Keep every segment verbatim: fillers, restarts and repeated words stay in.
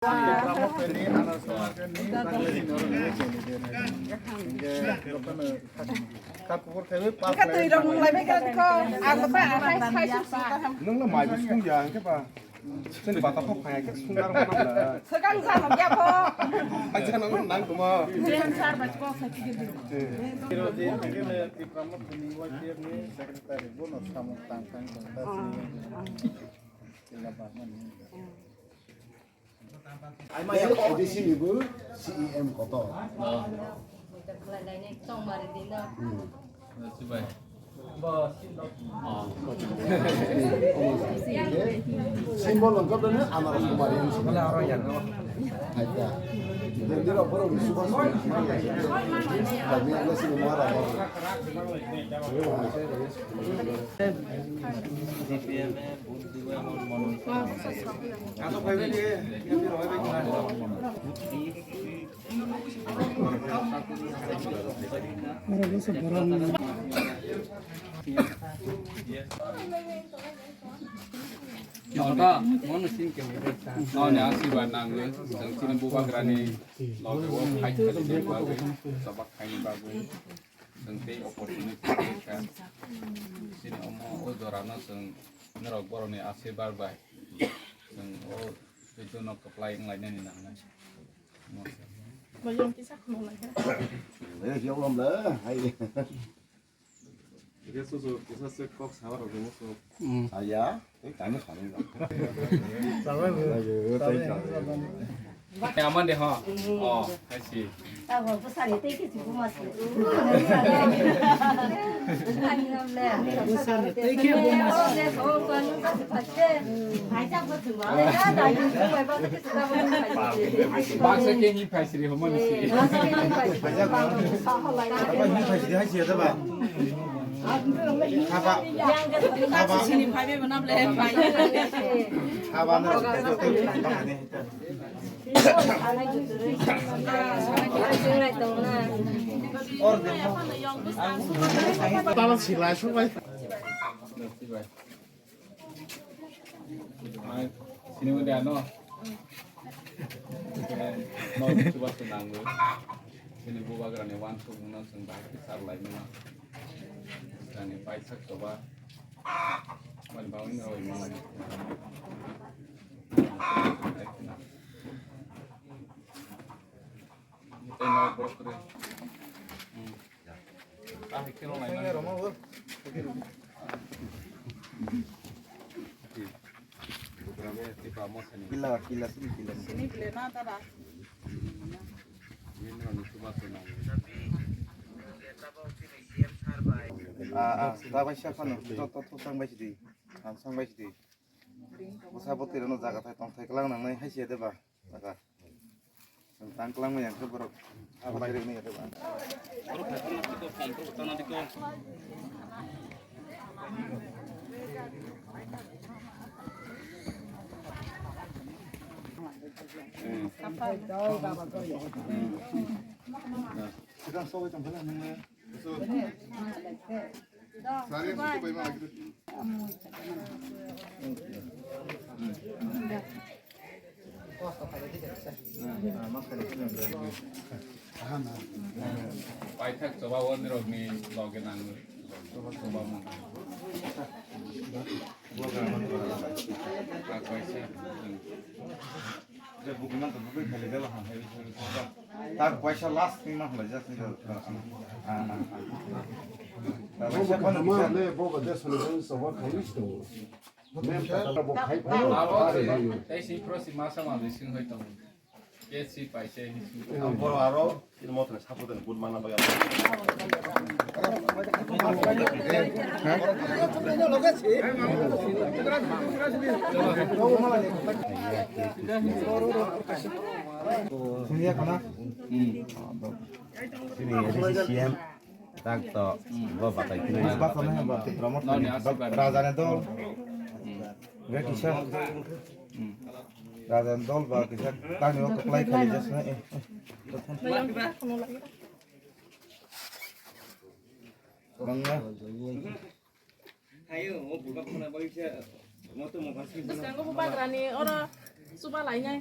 Twi rok nung lai bai kha kho. Ang ba hai sai su su ta ham. Nwng no mai bo sung ya, hwnkhe ba. Chini bata kho phai khe sung dar ma na. Swkang sa no ya kho. Ai sa no nang tuma. Jen sar ba ko sa ti di. Ro je ke me Tipra Motha ni Y P F ni secretary bo no samung tang tang tong ta si. Sila ba man. A D C ni bo C E M kotor. Symbol lengkap dan anaros kemarin. Aita. Jadi rok borok ni suka suka. Kami ada sini marah. Noni asirwad nango, chwng chini bubagrani loge o phai khaini bagwi, chobak khaini bagwi. Chwng tei opportunity kha. Chini omo o jorano chwng norok borokni asirwad bai chwng o video no kwplai wng lainani nangnai. Bayong kisa khulum lai kha. Eh, ya Allah, hai. Kisa se kok sabar mo. Aya. Tei tani khamwi ba. Tei aman de ha. Oh, I see. Tabok bwsani tei kichu buma se. Bwsani tei khe buma se. Baksa khe ni phaisri homo ni si. Baksa khe ni phaisri. Apa ni phaisri hai si ada ba? Haba. Haba. Sini phaibe bana ble phai. Haba na. Tala silai subai. Sini udah no. No, coba senang lu. Sini bubagrani wan sung no sung bahar kisar lai no. Sani paisa coba. Wani bawin roi ma. Tei no bokre. Hmm. Ah, kilo lai ma. Kila, kila, sini kila. Sini kila na tara. Ah, ah, ta bai sa phano, to, to, to, tang bai sidi. Ang sang bai sidi. Bwsa bwtwi rokno jaga thai tong thai kwlang nangnai hai se de ba. Jaga. Ang tang kwlang ma yang khe borok. Abo hai rikni ya de ba. Sigang sogwi tong phela nung le. Paithak choba o nirokni loge nang choba mung. Kaisa. Je bugui man to bugui khali jalo ham hai. Tak paisa last ni ma khlai jak ni jalo. Ah, ah, ah. Tak paisa kono kisa. Boga de solo jalo soba khali sto. Mem ta bo khai khai. Abo tei si pro si masa ma de sing hoi tong. Ke si paisa hi si. Boro aro Ini motor sapu dan good mana bagi. Sini A D C C M. Tak to, bo batai kini. Raja ne dol. Be kisa. Raja dol ba kisa tani o kwplai khali jasna, eh, eh. Bangla. Bwskango bo bagrani oro chuba lainai.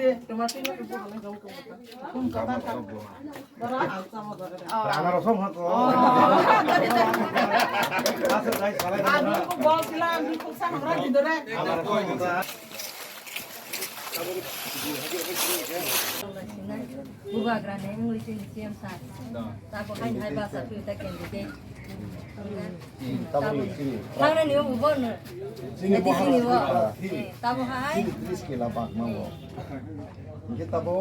de, tomato no kubo hale gam kubo. Kum kata ka. Bara hal sama jaga de. Rana rosong hako. Asa jai salai. Ani ko bol sila, ani ko sa hamra di dore. Bubagra ni wngwi chini C M sir. Tabo haini hai basa phiyo ta candidate. Tabo ni chini. Thangnani o bo no. Chini Ati chini o. Maharashtra. Eh, tabo hai. Chini tris kela bagma o. Hingke tabo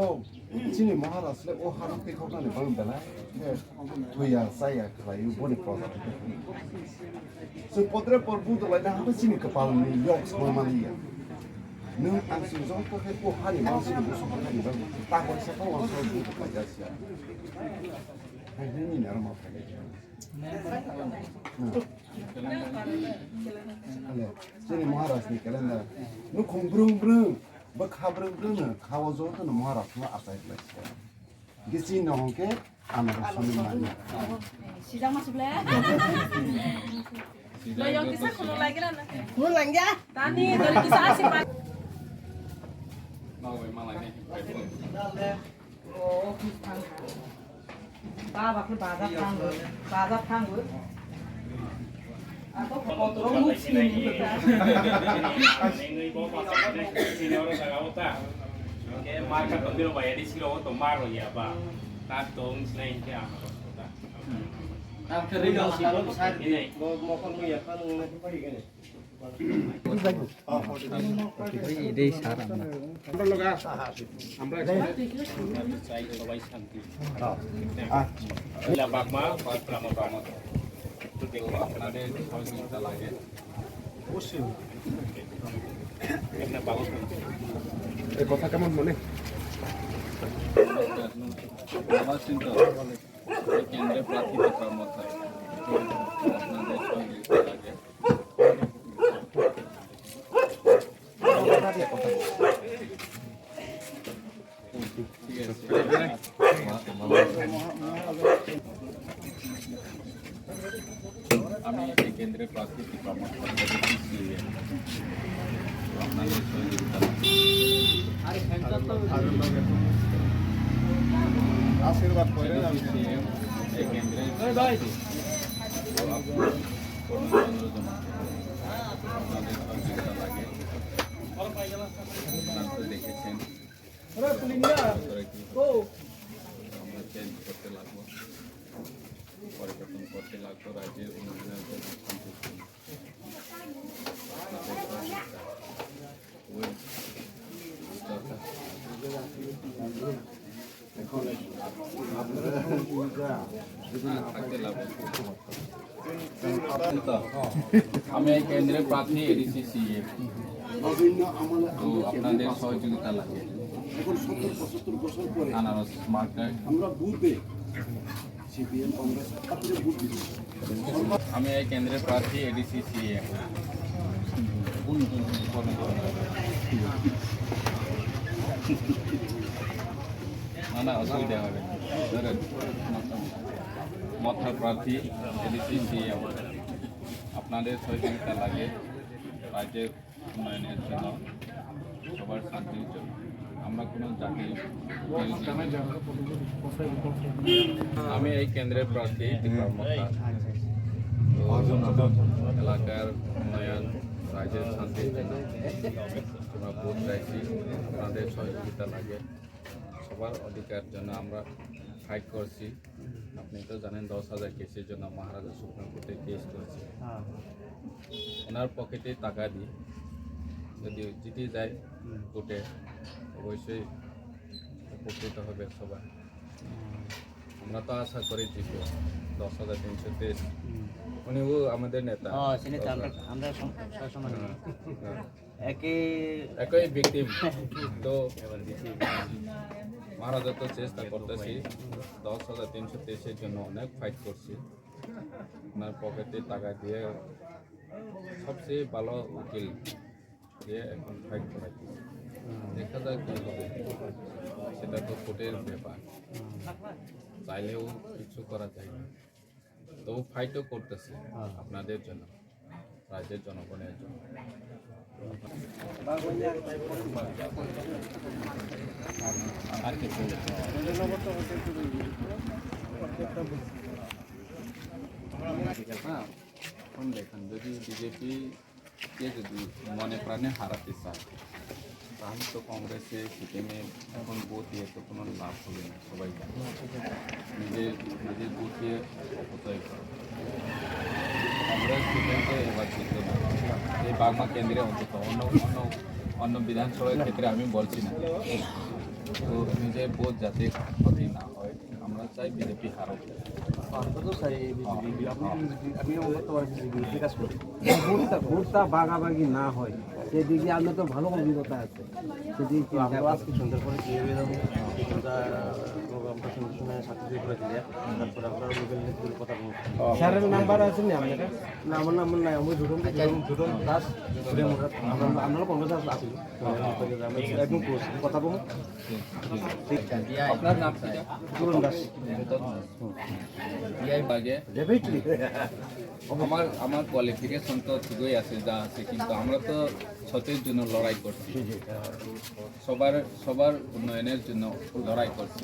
chini Maharashtra o hano tekhoknani bang belai. Thuya chaya khlaiwi boni project. Chwng podre por budolai na habo chini kwpalni yok songmani ya. Nwng ang chwng joto khe o hani bang chini busu hani bang ta bai sa ta wang sa bu ka ja sia. Hai nwng ni naro ma phai. Ale, chini Maharaj ni calendar. Nukhung brung brung, bwkha brung brung no kha o joto no Maharaj no achai lai. Gisi no hongke ano sumi mani. Sijak masuk le. Lo yang kisah kuno lagi lah. Kuno lagi ya. Tani dari kisah asik. Baba khe bazar thango, bazar thango. Ako kotorok nuk sini nuk ta. Marka tongdiro ba, edi siro to maro ya ba. Ta tong sinai ke ama ta. Tam khe ri dong salo sar di. Bo mokol mo ya kan ngai pai gane. এই কথা কেমন মনে? আমার চিন্তা, কেন্দ্রে প্রার্থী থাকার মতো আপনাদের সহযোগিতা লাগে। আমি এই কেন্দ্রে প্রার্থী টিপা মাস্টার করেছি। আপনাদের সহযোগিতা। আশীর্বাদ করে আমি এই কেন্দ্রে প্রার্থী। আপনাদের সহযোগিতা লাগে। আপনারা তো দেখেছেন। আমরা চেঞ্জ করতে লাগবো, পরিবর্তন করতে লাগবো রাজ্যের উন্নয়নের জন্য। আমি এই কেন্দ্রের প্রার্থী এডিসি সিএ। তো আপনাদের সহযোগিতা লাগে। আনারস মার্কেট। আমি এই কেন্দ্রের প্রার্থী এডিসি সিএ। না, না, অসুবিধা হবে না। ধরেন, মথা প্রার্থী এডিসি সিইএম, আপনাদের সহযোগিতা লাগে রাজ্যের উন্নয়নের জন্য, সবার শান্তির জন্য। আমরা কোনো জাতির বিরোধী নই। আমি এই কেন্দ্রের প্রার্থী দীপার মথা। তো এলাকার উন্নয়ন, রাজ্যের শান্তির জন্য আমরা ভোট চাইছি, আপনাদের সহযোগিতা লাগে। সবার অধিকার জন্য আমরা ফাইট করছি। আপনি তো জানেন, দশ হাজার কেসের জন্য মহারাজা সুপ্রিম কোর্টে কেস করেছে। হ্যাঁ। ওনার পকেটে টাকা দিয়ে যদি জিতে যায় হুম। কোর্টে, অবশ্যই উপকৃত হবে সবাই। হুম। আমরা তো আশা করি জিতবো। দশ হাজার তিনশো তেইশ। হুম। উনিও আমাদের নেতা। হ্যাঁ, সে নেতা আমরা, আমরা সম-, সবসময় হুম। হুম। একই একই ভিকটিম। তো মহারাজা তো চেষ্টা করতেছি, দশ হাজার তিনশো তেইশের জন্য অনেক ফাইট করছি। ওনার পকেটে টাকা দিয়ে সবচেয়ে ভালো উকিল দিয়ে এখন ফাইট করাচ্ছি। দেখা যাক কি হবে, সেটা তো কোর্টের ব্যাপার, চাইলেও কিছু করা যায় না। তবু ফাইটও করতেছি হ্যাঁ। আপনাদের জন্য, রাজ্যের জনগণের জন্য। আর কিছু? হ্যাঁ, এখন দেখেন, যদি বিজেপি কে যদি মনে প্রাণে হারাতে চায়, তাহলে তো কংগ্রেসে, সিপিএমে এখন ভোট দিয়ে তো কোনো লাভ হবে না, সবাই জানে। নিজের, নিজের ভোট দিয়ে অপচয় করে। কংগ্রেস, সিপিএম তো এবার জিতবে না। এই বাগমা কেন্দ্রে অন্তত, অন্য, অন্য, অন্য বিধানসভার ক্ষেত্রে আমি বলছি না। তো নিজের ভোট যাতে ক্ষতি না হয়, আমরা চাই বিজেপি হারুক। আমরা তো চাই বিজেপি, আমি, আমি, আমি তো বিজেপি বিরুদ্ধে কাজ করি। ভোটটা, ভোটটা ভাগাভাগি না হয়, সেদিকে আমরা তো ভালো অভিজ্ঞতা আছে। সেদিকে তো চিন্তা আমরা করি। আজকে সন্ধ্যার পরে গিয়ে বেরোবো। সন্ধ্যা প্রোগ্রামটা সন্ধ্যার সময় সাতটার দিকে করে দিলে, তারপরে আমরা লোকাল নেতৃত্বের কথা বলবো। স্যারের নাম্বার আছে নি আপনার কাছে? না, আমার নাম্বার নাই, আমি দুজন, দুজন, দুজন দাস, দুজন দাস। আমরা, আমরা কংগ্রেস আছি। আমরা একদম ক্লোজ, কথা বলবো। আপনার নাম কি? পূরণ দাস। বিআই বাগে। Definitely. আমার, আমার কোয়ালিফিকেশন তো ঠিকই আছে, যা আছে, কিন্তু আমরা তো সত্যের জন্য লড়াই করছি। জি, জি। সবার, সবার উন্নয়নের জন্য লড়াই করছি।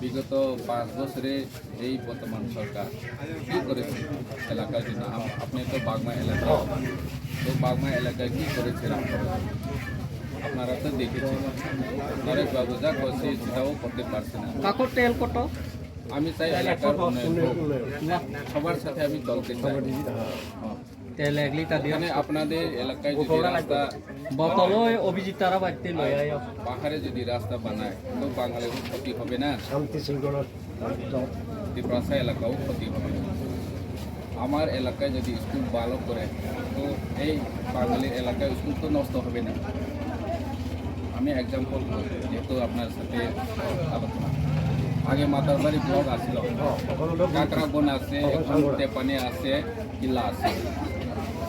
বিগত পাঁচ বছরে এই বর্তমান সরকার কি করেছে এলাকার জন্য? আম-, আপনি তো বাগমা এলাকা, তো বাগমা এলাকায় কি করেছে আপনারা? আপনারা তো দেখেছেন, নরেশ বাবু যা করছে সেটাও করতে পারছে না। কাকর তেল কত? আমি চাই এলাকার উন্নয়ন হোক। সবার সাথে আমি চলতে চাই। তেল এক লিটার দিয়ে এখানে আপনাদের এলাকায় যদি রাস্তা বোতল ওই অভিজিৎ তারা বাড়িতে লই আয়। পাহাড়ে যদি রাস্তা বানায়, তো বাঙালির ক্ষতি হবে না? শান্তি শৃঙ্খলা একদম। তিপ্রাসা এলাকাও ক্ষতি হবে না। আমার এলাকায় যদি স্কুল ভালো করে, তো এই বাঙালির এলাকায় স্কুল তো নষ্ট হবে না। আমি এক্সাম্পল, যেহেতু আপনার সাথে আলোচনা, আগে মাতারবাড়ি ব্লক আছিল, কাকরাবন আছে, এখন তেপানি আছে, কিল্লা আছে।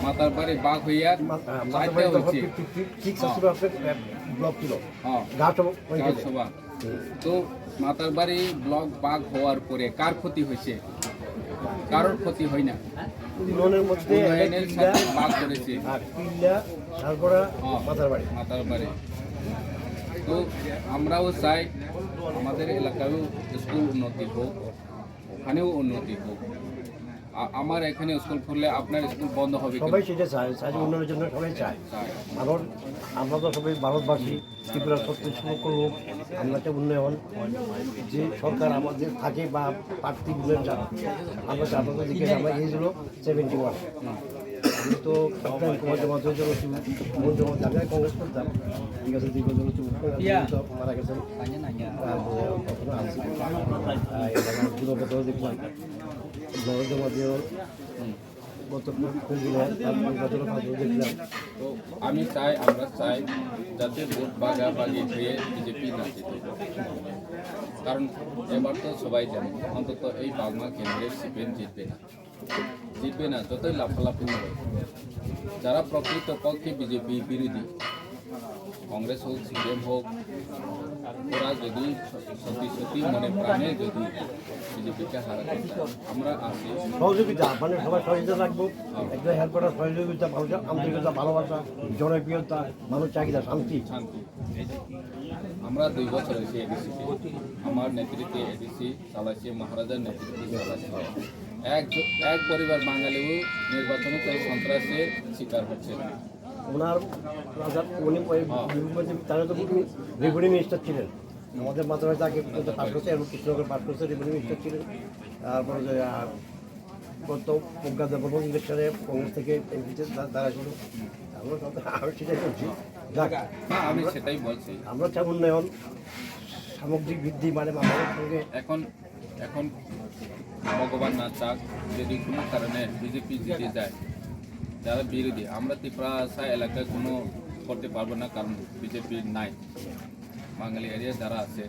মাতারবাড়ি বাঘ হইয়ার মা-, আহ, চারটে মাতারবাড়ি যখন হয়েছে। ফিফটি সিক্স হ্যাঁ। আসছিল, আপনার, আহ, ব্লক ছিল। হ্যাঁ। গাছ হব-, হয়ে গাছ গেছে। হবা। হুম। তো মাতারবাড়ি ব্লক বাঘ হওয়ার পরে কার ক্ষতি হয়েছে? কারোর ক্ষতি হয় না। উন্নয়নের মধ্যে উন্নয়নের একটা সাথে বাঘ করেছে। আর কিল্লা, তারপরে হ্যাঁ, মাতারবাড়ি। মাতারবাড়ি। তো আমরাও চাই আমাদের এলাকায়ও স্কুল উন্নতি হোক, ওখানেও উন্নতি হোক। আ-, আমার এখানে স্কুল খুললে আপনার স্কুল বন্ধ হবে কেন? সবাই সেটা চায়, চায় যে হ্যাঁ। উন্নয়নের জন্য সবাই চায়। চায়। কারণ আমরা তো সবাই ভারতবাসী, ত্রিপুরা ছত্রিশ লক্ষ লোক, আমরা তো উন্নয়ন, যে সরকার আমাদের থাকে বা প্রার্থী উন্নয়ন চান, আমরা চাঁদাতে জিজ্ঞেস, আমরা এই হলো সেভেন্টি ওয়ান। আমি তো প্রায় কুমার জমাত হয়ে যাবো, মন জমাত যাবে, আমি কংগ্রেস করতাম। ঠিক আছে, দীর্ঘ জন হচ্ছে মুখ্যমন্ত্রী তো মারা গেছেন। আর, আহ, কখনো আসছি। আহ, এই জায়গায় দূরবর্তী দেখলাম। নরেন্দ্র মোদীও গত কোন দিন হয়, তার নির্বাচনে পাঁচ বছর দেখলাম। তো আমি চাই, আমরা চাই যাতে ভোট ভাগাভাগি হয়ে বিজেপি না জিতে। কারণ এবার তো সবাই জানে, অন্তত এই বাগমা কেন্দ্রে সিপিএম জিতবে না। জিতবে না, যতই লাফালাফি করে। যারা প্রকৃত পক্ষে বিজেপি বিরোধী, কংগ্রেস হোক, সিপিএম হোক, ওরা যদি সত্যি সত্যি মনে প্রাণে যদি বিজেপিকে হারাতে চায়, আমরা আছি। সহযোগিতা, মানে সবার সহযোগিতা লাগবো। একজন হেল্পারের সহযোগিতা, মানুষের আন্তরিকতা, ভালোবাসা, জনপ্রিয়তা, মানুষ চাহিদা, শান্তি। শান্তি। আমরা দুই বছর হয়েছে এডিসি, আমার নেতৃত্বে এডিসি চালাইছে, মহারাজার নেতৃত্বে চালাইছে। এক জ-, এক পরিবার বাঙালিও নির্বাচনে তো সন্ত্রাসের শিকার হচ্ছে না। ওনার রাজা, উনি ওই হ্যাঁ। তারা তো রেভিনিউ মিনিস্টার ছিলেন। আমাদের মাধ্যমে তাকে পাশ করতে এবং কৃষ্ণনগর পাশ করতে রেভিনিউ মিনিস্টার ছিলেন। তারপরে যে, আহ, গত প্রজ্ঞা দেববর্মন ইলেকশনে কংগ্রেস থেকে এমপিতে দা-, দাঁড়াইছিল। আমরা তো, আমি সেটাই বলছি। যাক, না, আমি আমরা, সেটাই বলছি। আমরা চাই উন্নয়ন, সামগ্রিক বৃদ্ধি, মানে বাংলাদেশ সঙ্গে এখন, এখন ভগবান না চাক, যদি কোনো কারণে বিজেপি জিতে যায়, যারা বিরোধী, আমরা ত্রিপুরা এলাকায় কোনো করতে পারবো না, কারণ বিজেপি নাই। বাঙালি এরিয়া যারা আছে,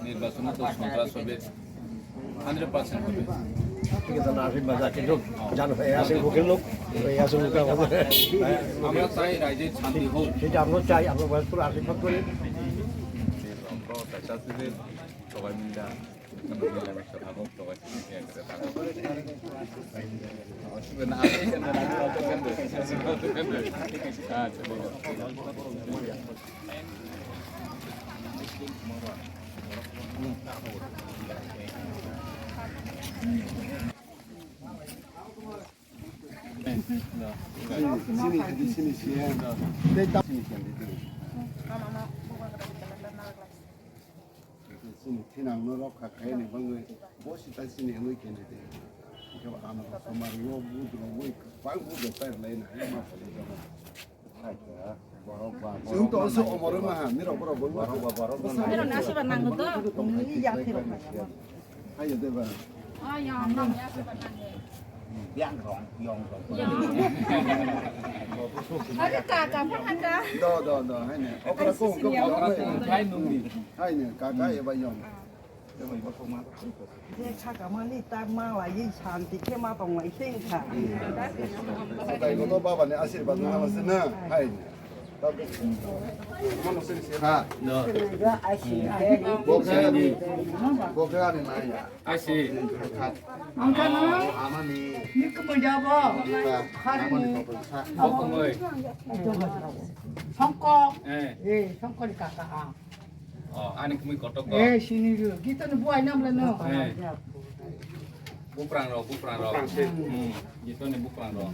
নির্বাচনে তো সন্ত্রাস হবে, হান্ড্রেড পার্সেন্ট হবে। ঠিক আছে, না, আশীর্বাদ আছে, লোক জানো, এই আসল মুখের লোক, এই আসল মুখে আমাদের আমরা চাই রাজ্যে শান্তি হোক। সেটা আমরা চাই, আমরা বয়স্ক আশীর্বাদ করি। আমরা চাইতেছি যে সবাই মিলে মিলেমিশে থাকুক, সবাই মিলে একসাথে থাকুক। অসুবিধা না, আপনি এখানে রাখুন, অত কেন্দ্র, অত কেন্দ্র। আচ্ছা, ঠিক আছে। Sini, sini, sini, sini. Sini, sini, sini. Sini, thinangno rok kha khaini bangwi bo sita sini wngwi kene de. Hingke bo ano somari o budro wngwi kwbang budro chai rwlai na ma phone jama. Chwng to se omor wngma ha, nirok borok bo. Borok ba, borok ba. Nirok na soba nango to. Ni ya khe rok. Hayo de ba. Ah, ya, nang ya soba nango. Yang rong, yong rong. Ada kaka pun ada. Do, do, do, hai ne. Okra ko, ko, hai ne, kaka eba yong. Je saka mani ta ma lai santi khe ma tong lai se wngkha. Sakai no baba ni asirwad no hala se na, hai ne. Ha, no. Bo khe ani, bo khe ani nai ya. Asi. Ang ka na? Amani. Ni ko mo jabo. Khani. Amani ko sa. Bokongoi. Songko. Eh. Eh, songko ni kaka a. Oh, ani kumi kotok ko. Eh, sini ru. Gito ni buai nam le no. Eh. Buprang ro, buprang ro. Buprang se. Hmm. Gito ni buprang ro.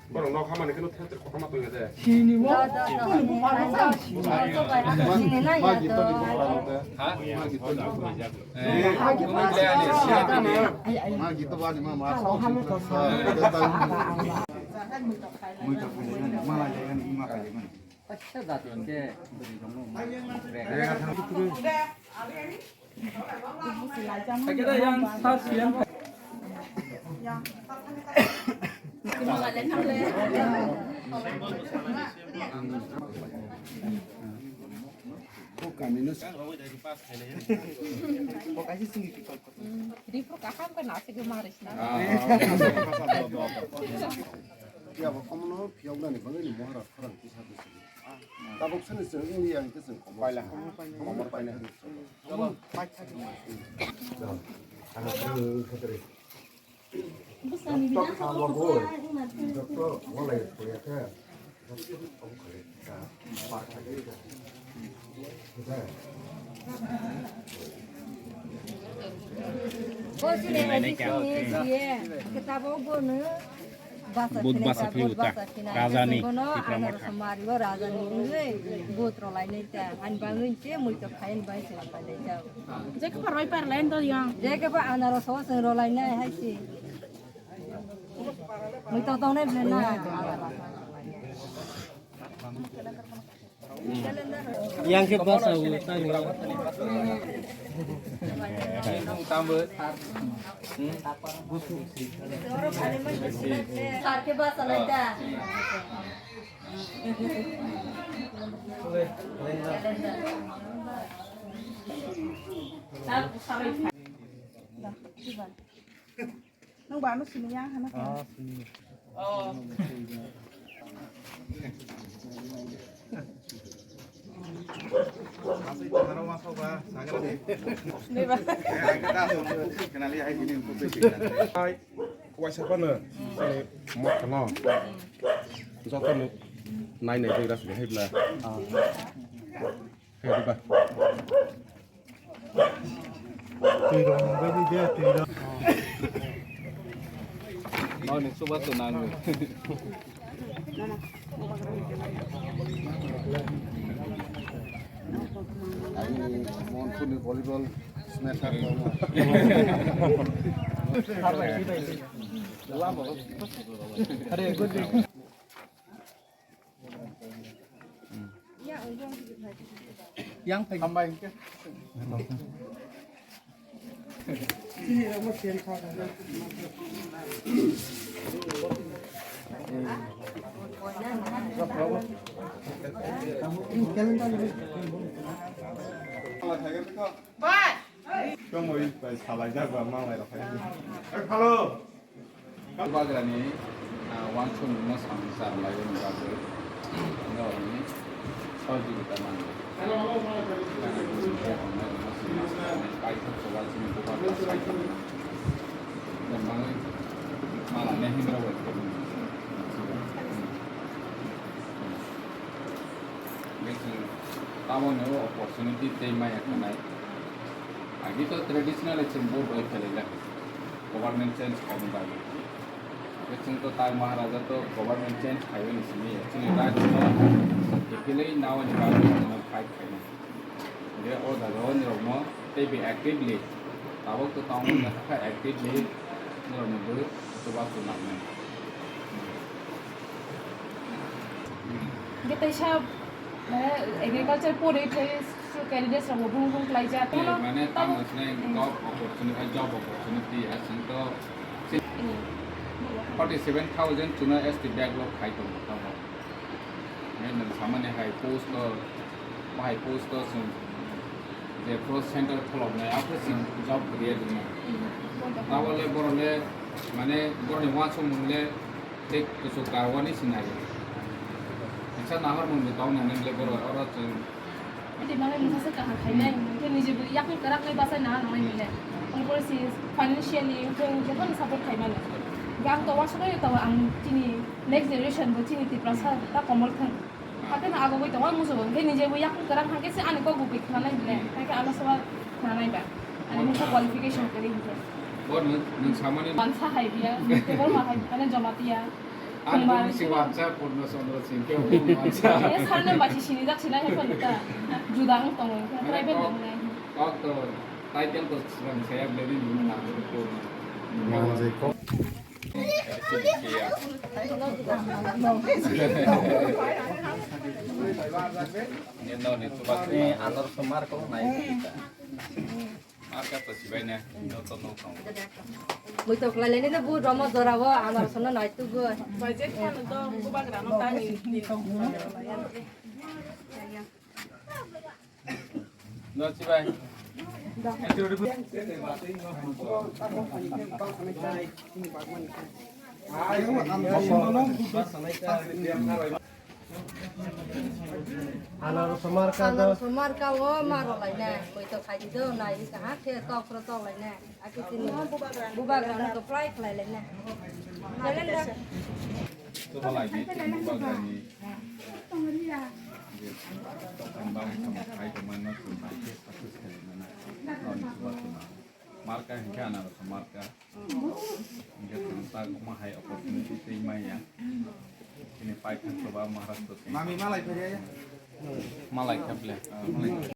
Borok nok hamani kheno thentwrwk kotorma tongya de. Sini mo. Boni bupha rok ta sini. Ma gito ni bupha rok de. Ha? Ma gito ni bupha rok. Eh, ma gito ni bupha rok. Ma gito bani ma ma. Mui ta puni ma la ya ni ma ka ya ni. Ripro kaham ke nasi ke maris na. Ya, bo komono phiyok nani bangwi ni mohara khorang kisa bisi. Tabuk sani chwng wngya hwnkhe chwng komor. Paila. Komor paina hwnkhe chwng. Bwsani bini aswk kok kwplai wngna thang. Joto walai khoya khe. Bo sini, sini, sini, sini. Kita bo bo no. Basa Bud phina basa ta, phiyuta. Bud basa phina. Rajani, Bono Tipra anarok Motha. Samari o rajani wngwi bud rwlainai ta. Ani bangwi se muitok khai ani bai se rwlainai ta. Jekhe parbai parlai do yang. Jekhe ba anarok so se rwlainai hai se. Muitok tongnai bwle na. Yang khe basa o tani. Tamo. Sar khe basa lai da. Nang ba no sini ya hana ka. Ah, sini. Oh. Waisa phano jotono nai nai dei rasni hai bla. Hai ba. Twi rok nungbai di de, twi rok. Noni chuba to nango. Ani Monthu ni volleyball smasher. Are, good day. Yang phai. Hambai hingke. Bye. Tongwi bai salaijak ba manglai rok hai. Hello. Bubagrani, ah, uansukmungno samung charwlaimani bagwi norokni sohojogita nango. Paithak kwbal chini bubagra sai tongmani. Tei mala nehingrok bai khe. Hwnkhe chwng tamoni o opportunity tei maya khanai. Agi to traditional chwng vote bai khelai jak. Government change khaini bagwi. Hwnkhe chwng to tai Maharaja to government change khaiwi ni simi ya. Chini rights no ekhilwi nawani bagwi chwngno fight khainai. Hwnkhe o jaga o nirokno tei be actively, tabuk to tamo wngkha actively nirokni bwrwi chubachu nangnai. Hwnkhe teisa, mane, agriculture pori thai candidates rok bo bung bung khlaijak. Eh, mane, tamo tamo sinai job opportunity, job opportunity, aswng to forty seven thousand chwngno S T backlog khai tongo tamo. Mane, nwng samani hai post o, bo hai post o chwng je post center kholobnai, apho chwng job kwrwi ya dwngno. Abo le borok le, mane, borokni uansukmung le, tei kuchuk karwani sinai. Kisa nahar mung bo tong nang le borok oro chwng. Iti mane mungsa se kaham khainai, hwnkhe nije bo yakung kwrak nai bachai nang nang nai mile. Ongpore si financially hwnkhe jotono support khaimani. Hwnkhe ang to uansuknai to ang chini next generation bo chini Tiprasa ta komol thang. Hakhe no agogwi tongo musugo, hwnkhe nije bo yakung kwrak hwnkhe se ani kok bo bai khwnanai mile. Hakhe ano soba khwnanai ba. Ani mungsa qualification kwrwi hwnkhe. Bo nwng, nwng samani mansa hai biya, tebol ma hai, mane Jamatia. Ang Khumbar. Bini si wansa Purno Chandra Singh khe bo wansa. Eh, sir no basi sini jak sina he phan ta. Juda ang tongo, private dong nai. Kok to, title to swrang saya beli dulu na ko. Manjai kok. Ni no ni tu ba. Eh, anor somar kok nai. Marka to sibai ne, joto no tong. Mui to khlai leni de bu romo jora o amar sono nai tu go. Budget kan to bubagra no tani. No sibai. Anarso marka do. Anarso marka o ma rwlainai, koi to khai di do, nai wngkha ha khe tok phro tok lainai. Akhe chini bubagra no to fly khlai lainai. Chalen da. To ba lai di, bubagra ni. Je, tokon bang tamo khai to man no to bai khe success khlai mano. Ani bubagra. Marka hinkhe anarso marka. Hinkhe chwng ta omo hai opportunity twi manya. Chini paithak soba Maharashtra se. Mami malai phai ya. Malai kha ble. Ah, malai.